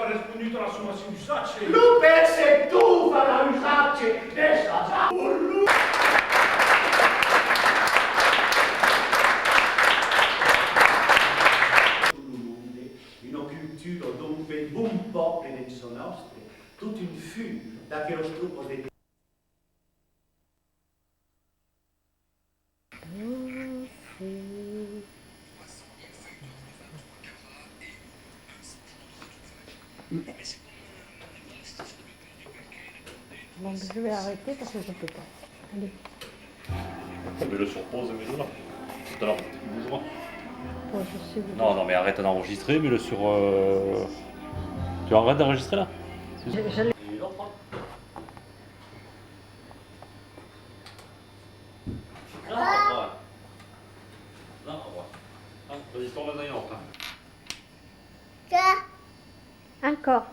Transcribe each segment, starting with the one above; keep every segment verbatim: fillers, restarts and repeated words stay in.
Respondut a la sommacion d'usatge. Lo perceptor farà usatge de sas armas. Tot lo monde, una cultura dont pel bon pòble d'en son òste, tot un fum d'aquelas tropas de Donc je vais arrêter parce que je peux pas. Allez. Mets-le sur pause et mets-le là. Tout à l'heure, tu bougeras. Ouais, je sais. Non, non, mais arrête d'enregistrer, mets-le sur, euh, tu arrêtes d'enregistrer là. Je, je l'ai. L'arbre. L'arbre. Ah, vas-y, tourne-le dans une autre, hein. Encore.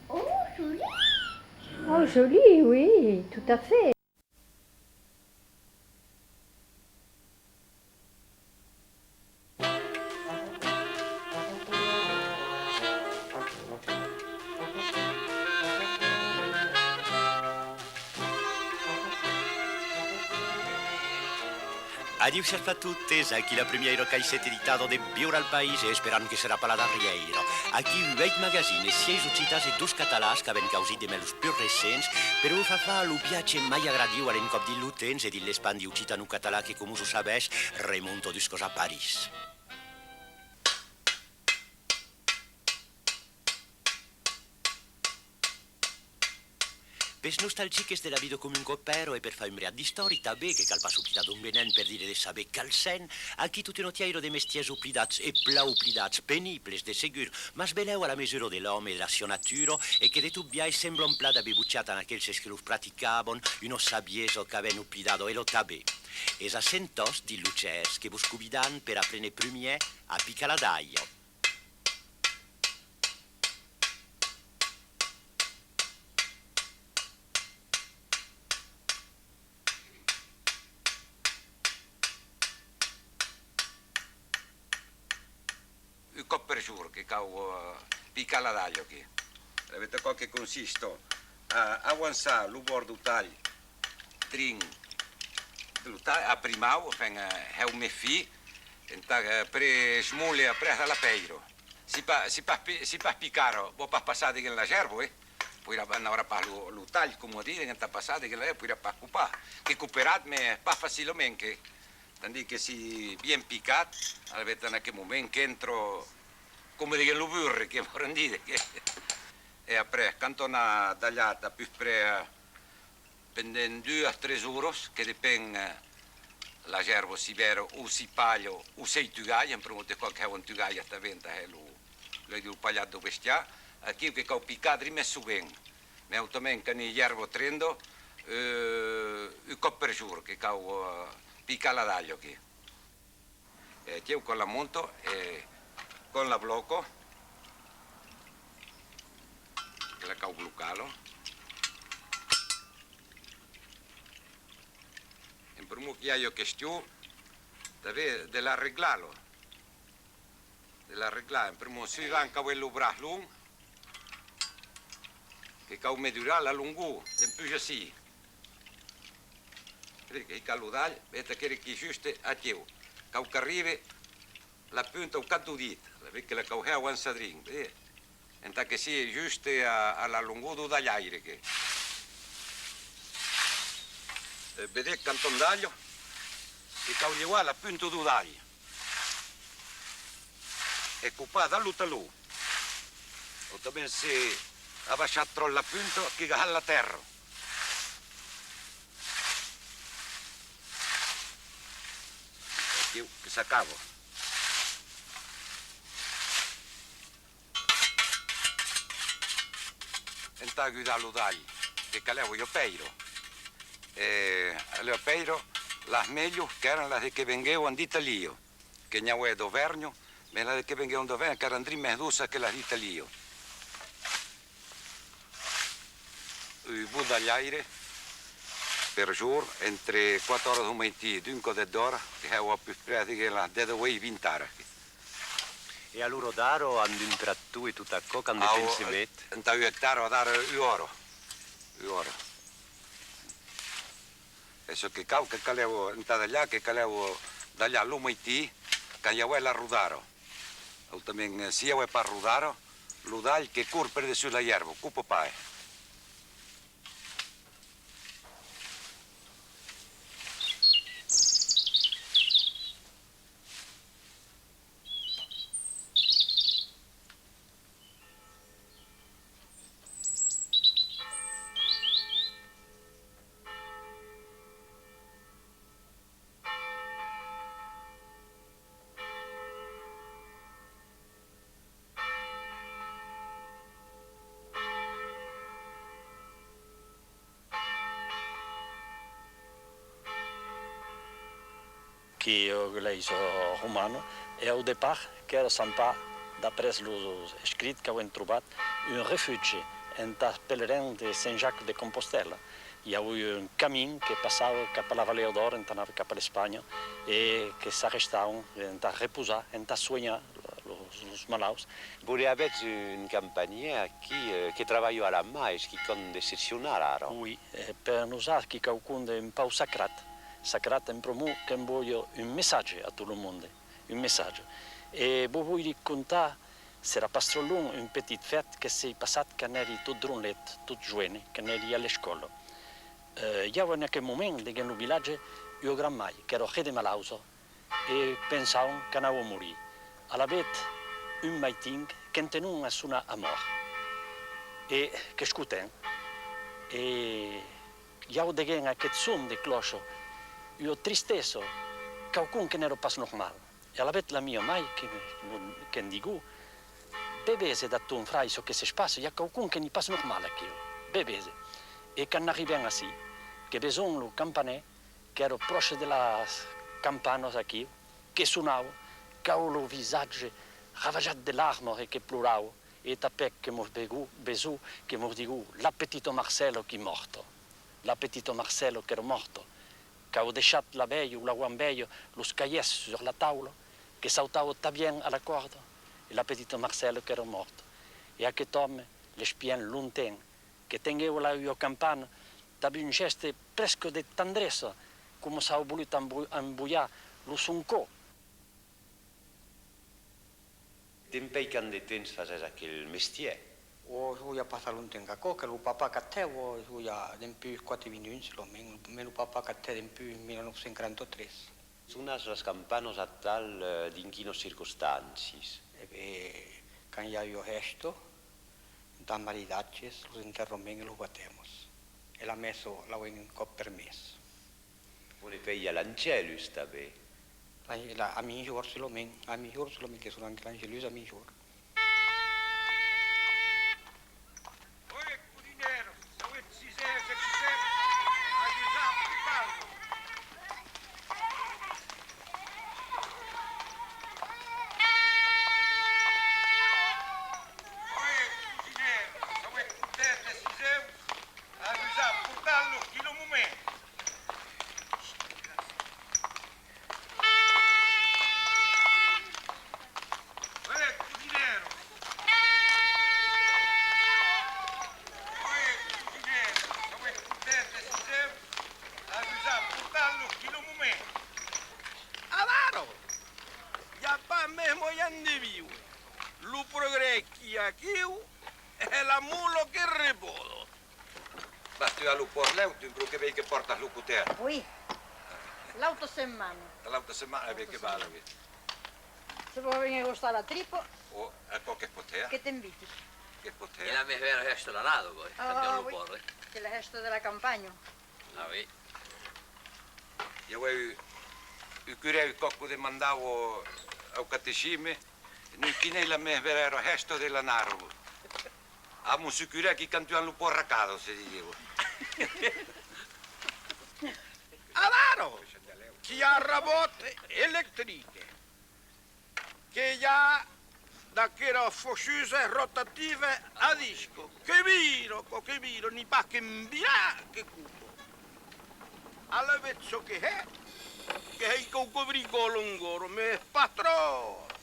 Oh, joli. Oh, joli, oui, tout à fait. Adiu siatz a totes, aquí la primièira caisseta editada de Viure al País e esperam que serà pas la darrièira. Aquí uèit magazines, sièis occitans e dos catalans qu'avèm causit demest los pus recents per vos far far lo viatge mai agradiu a l'encòp dins lo temps e dins l'espandi occitanocatalà que, coma zo sabètz, remonta duscas a París. Pels nostalgics de la vida coma un còp èra e per far un briat d'istòria tanben, que cal pas oblidar d'ont venèm per dire de saber qual sèm, aquí tota una tièira de mestièrs oblidats e plan oblidats, penibles de segur, mas belèu a la mesura de l'òme e de la siá natura e que de tot biais semblan plan d'aver bochat en aquelses que los practicavan una sabiesa qu'avèm oblidada ela tanben. Es a Sentòst dins lo Gèrs que vos convidam per aprene prumièr a picar la dalha. Un còp per jorn que cau, eh, picar la dalha aquí. Alavetz, aquò que consista a avançar lo bòrd deu talh drin lo talh, a primau, enfin, eh, hèu mei fin, entà, eh, après esmoler après a la pèira. Si pas, si pas pi-, si pas picara, vòu pas passar deguens la gèrba, eh? Poirà, n'aurà pas lo, lo talh, coma dire, entà passar deguens la gèrba, poirà pas copar. Que coperatz, mès pas facilament, que, tandis que si bien picat, alavetz, en aqueth moment qu'entra, coma deguens lo burre, que vòlen dire, que, e après, quand on a dalhat a pus près, eh, pendent duas, tres oras, que depen, eh, la gèrba, si bèra o si palha o s'ei tugalha, en prumèr de còp que hèu en tugalha tanben, tà hèr lo, lo, lo palhat deu bestiar, aquiu que cau picar drin mei sovent. Mès autament, quan ei gèrba trenda, eh, un còp per jorn que cau, eh, picar la dalha aquí. E aquiu, quan la monta, e quan la blòca, que la cau blocar, la. En prumèr que i a ua question, tanben de l'arreglar, la. De l'arreglar. En prumèr, suivant qu'avem lo braç long, que cau mesurar la longor, dempuish ací. Vedetz que hicar lo dalh, vedetz aquera qu'ei juste aquiu. Cau qu'arribe la punta au cap deu dit, alavetz que la cau hèr avançar drin, vedetz? Entà que sigue juste a, a la longor deu dalhaire, que. E vedetz, quand on dalha, que cau lheuar la punta deu dalh. E copar dab lo talon. Autament se abaishatz tròp la punta, que gahatz la tèrra. Aquiu que s'acaba. Entà agudar lo dalh, que calèva ua pèira. E la pèira, las melhors, qu'èran las de que venguèvan d'Italia, que n'i avè d'Auvèrnha, mès las de que venguèvan d'Auvèrnha qu'èran drin mès doças que las d'Italia. Un bon dalhaire, per jorn, entre quate oras deu maitin e dunca dètz oras, que hèu a pus près deguens las dètz-e-ueit, vint aras. E alora d'ara, amb un tractor e tot aquò, quant de temps se met? Entà un ectara, d'ara, ua ora. Ua ora. E çò que cau, que calèva, entà dalhar, que calèva dalhar lo maitin, quand i avè la rodara. Autament, eh, si i avè pas rodara, lo dalh que cor per dessús la èrba, copa pas, eh. Qui, euh, glèisa romana, e au depart qu'èra sens pas, d'après los escrits qu'avèm trobat, un refugi entàs pelerins de Sent Jacques de Compostèla. I aviá un camin que passava cap a la Valea d'Òr entà anar cap a l'Espanha e que s'arrestavan entà reposar, entà suenhar los, los malauts. Vos avètz un campanièr aquí, eh, que trabalha a la man, es quicòm d'excepcional ara. Oui, eh, per nosauts, quicòm d'un pauc sacrat. Sacrat en pr'amor qu'envòia un messatge a tot lo monde, un messatge. E vos vòli contar, serà pas tròp long, un petit fèt que s'ei passat quand èri tot dronlet, tot joene, quand èri a l'escòla. Eh, i avè en aqueth moment, deguens lo vilatge, ua gran-mair, qu'èra hèit de malausa, e pensavan qu'anava morir. Alavetz, un maitin, qu'entenon a sonar a mòrt. E qu'escotèn. E i avè deguens aqueth son de clòcha, ua tristesa, quaucòm que n'èra pas normal. E alavetz la mia mair que, que'm digó: «Be vese dab ton frair çò que se passa, i a quaucòm que n'ei pas normal aquiu. Be vese.» E quand arribèn ací, que veson lo campanèr, qu'èra pròche de las campanas aquiu, que sonava, qu'avè lo visatge ravajat de larmas e que plorava, e tanpèc que mos vegó, veson, que mos digó: «La petita Marcèla qu'ei mòrta. La petita Marcèla qu'èra mòrta.» Qu'avè deishat la velha o la gran-velha los calhèrs sus la taula, que sautava tanben a la còrda, e la petita Marcèla qu'èra mòrta. E aqueth òme, l'espièn longtemps, que tenguèva la ua campana, dab un gèste presque de tendressa, coma s'avè volut envo-, envoiar lo son còr. Dempuèi quant de temps fasètz aquel mestièr? Ò, jo i a pas tan longtemps qu'aquò, que lo papà qu'ac tè, ò, jo i a dempús quate-vint-un solament, mès lo papà qu'ac tè dempús mila nòu cents quaranta-tres. Sonatz las campanas atal, eh, dins quinas circonstàncias? E ben, quand i a ua hèsta, entà maridatges, los enterraments e los batèmas. E la messa l'avèm un còp per mes. Ò, ne fèi l'Angelus tanben? La, la, a migjorn solament, a migjorn solament, que sonan que l'Angelus a migjorn. Oè, cosinèr, s'avètz cisèrs e cotèrs, ajudar a portar-los. Oè, cosinèr, s'avètz cotèrs e cisèrs, ajudar a portar-los quilòm o mens. Oè, cosinèr! Oè, cosinèr! S'avètz cotèrs e cisèrs, ajudar a portar-los quilòm o mens. Adara! I a pas mès moian de víver. Lo progrès qu'i a aquiu es la mola que repòsa. Vas tuar lo pòrc lèu, tu, pro que vei que pòrtas lo cotèr. Oui. L'auta setmana. L'auta setmana, e ben que val, oui. Se vòl venir gostar la tripa. Ò, aquò que's pòt hèr. Que t'inviti. Que's pòt hèr. E la mès bèra hèsta de l'annada, aquò, eh, quand i a lo pòrc, eh. Qu'ei la hèsta de la campanha. Ah oui. I avè un, un curè un còp que'u demandava au catechisme, non, quina ei la mès bèra hèsta de l'annada? A, mossur curè, qu'ei quand tuam lo pòrc a casa, se didie. Adara, qu'i a rabòt electric, que i a d'aqueras fauchusas rotativas a disc, que vira, que vira, n'i pas qu'en virar que copa. Alavetz çò que hè, que hè quauqua bricola enqüèra, mès pas tròp.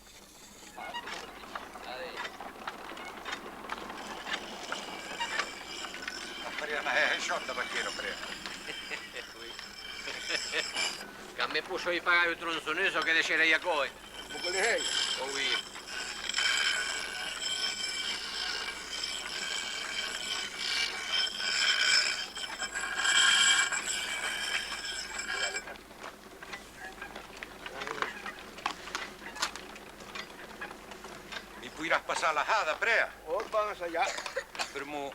Adé. La fariá una hèja shòrta, vaquèra, prèa. Oui. Quand me possèi pagar un tronçonneuse, que deisherai aquò, eh. Vos que le hèi? Oh oui. Mi poiràs passar la hada, prèa? Ò, vam assajar. Pr'amor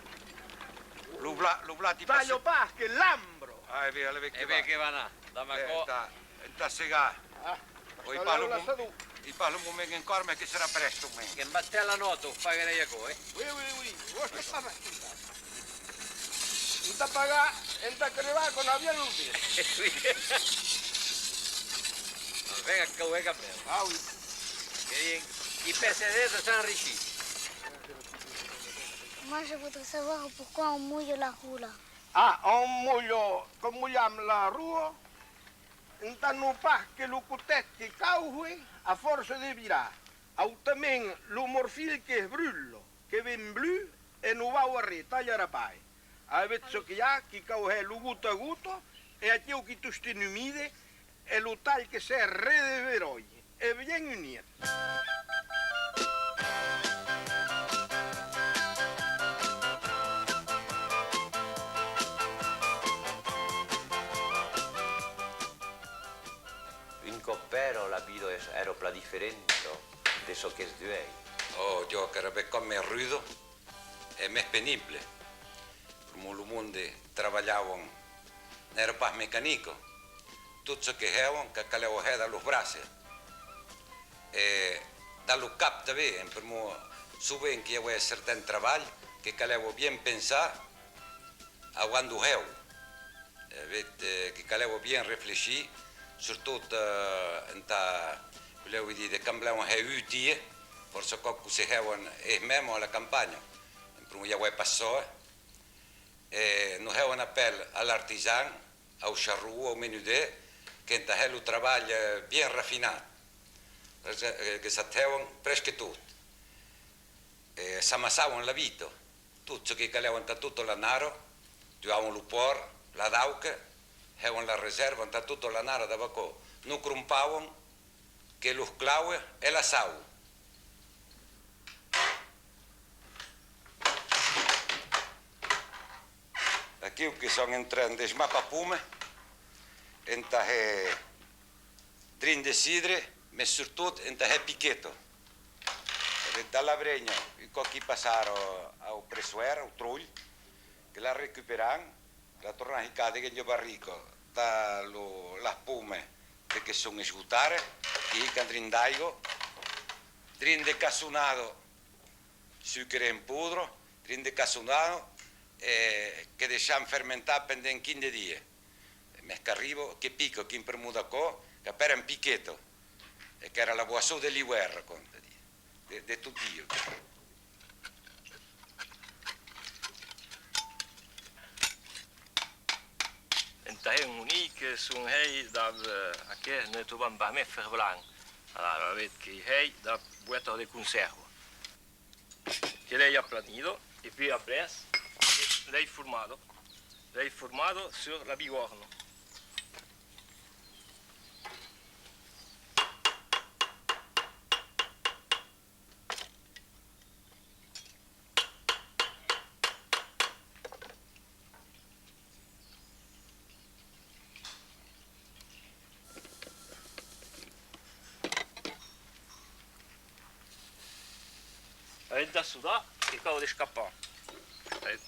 lo bla-, lo blat i passa. Talha pas, que lambra! Ah, e ben, alavetz que va. E ben que va anar. Damb aquò. Entà, entà segar. Ah, oi, pas lo mom-, oi, pas lo moment encòra, mès que serà prèst, au mens. Que'm batèt la nòta, o faguèri aquò, eh? Oui, oui, oui, vos que pas m'escotar. Entà pagar, entà crebar, qu'on a bien lo temps. Oui. Enfin, aquò es cap bèu. Ah oui. Que bien, qui persévère s'enrichit. Moi, je voudrais savoir pourquoi on mouille la roue là. Ah, on mouille, com molham la roa, entà non pas que lo cotèth que cauhe a fòrça de virar, autament lo morfil que's brutla, que ven blu e non vau arren, talharà pas. Alavetz çò que i a, que cau hèr lo gota a gota, e aquiu que tostemp umide, e lo talh que sèr re de beròi, e bien unit. Un còp èra, la vida es-, èra plan diferenta de çò qu'es d'uèi. Ò, jo, qu'èra bèthcòp mès ruda e mès penible. Pr'amor lo monde trabalhavan, n'èra pas mecanica. Tot çò que hèvan, que calèva hèr dab los braces. E dab lo cap tanben, pr'amor sovent que i avè certains trabalhs que calèva bien pensar avant d'o hèr. E vetz, eh, que calèva bien reflechir, surtot, eh, entà, volèvi díder, quand volèvan hèr un tier, fòrça còps que'u hèvan es mèmes a la campanha, pr'amor i avè pas çò, eh. E nos hèvan apèl a l'artisan, au charron, au menudèr, qu'entà hèr lo trabalh, eh, bien rafinat, eh, que s'ac hèvan presque tot. E s'amassavan la vita, tot çò que calèva entà tota l'annada, tuavan lo pòrc, las aucas, hèvan la resèrva entà tota l'annada dab aquò. Non crompavan que los claus e la sau. Aquiu que son en tren d'esmapar pomas entà hèr drin de cidre, mès surtot entà hèr piqueta. E dab la brenha, un còp qu'i passara au pressoèr, au trolh, que la recuperam, la tornam hicar deguens ua barrica tà lo, las pomas de que son esgotadas, qu'i hicam drin d'aiga, drin de cassonada, sucre en podra, drin de cassonada, e que deisham fermentar pendent quinze dias. E mès qu'arriba, que pica, quin pr'amor d'aquò, qu'apèran piqueta, e qu'èra la boisson de l'ivèrn, compte dire, de, de tot dia. Entà hèr un honic, son hèit dab, eh, aqueth, ne trobam pas mès fer blanc. Alara, alavetz que hèi dab boèta de consèrva. Que l'èi aplanida, e puei après, l'èi formada. L'èi formada sur la bigòrna. Avèm de sodar e cau descapar. Avèm